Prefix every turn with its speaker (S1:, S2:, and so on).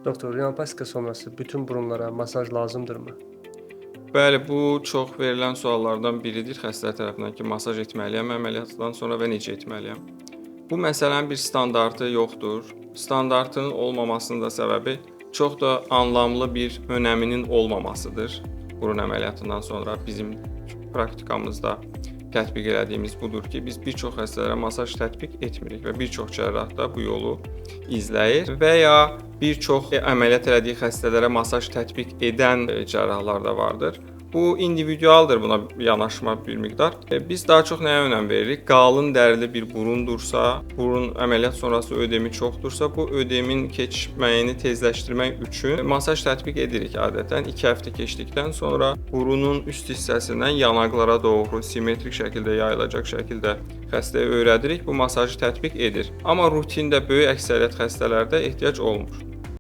S1: Doktor, rinoplastika sonrası bütün burunlara masaj lazımdırmı?
S2: Bəli, bu çox verilən suallardan biridir xəstələr tərəfindən ki, masaj etməliyəm əməliyyatdan sonra və necə etməliyəm? Bu məsələnin bir standartı yoxdur. Standartının olmamasının da səbəbi çox da anlamlı bir önəminin olmamasıdır. Burun əməliyyatından sonra bizim praktikamızda tətbiq elədiyimiz budur ki, biz bir çox xəstələrə masaj tətbiq etmirik və bir çox cərrah da bu yolu izləyir və ya bir çox əməliyyat elədiyi xəstələrə masaj tətbiq edən cərrahlar da vardır. Bu individualdır, buna yanaşma bir miqdar. Biz daha çox nəyə önəm veririk? Qalın dərili bir burundursa, burun əməliyyat sonrası ödemi çoxdursa, bu ödemin keçməyini tezləşdirmək üçün masaj tətbiq edirik adətən. 2 həftə keçdikdən sonra burunun üst hissəsindən yanaqlara doğru simmetrik şəkildə yayılacaq şəkildə xəstəyə öyrədirik, bu masajı tətbiq edir. Amma rutində böyük əksəriyyət xəstələrdə ehtiyac olmur.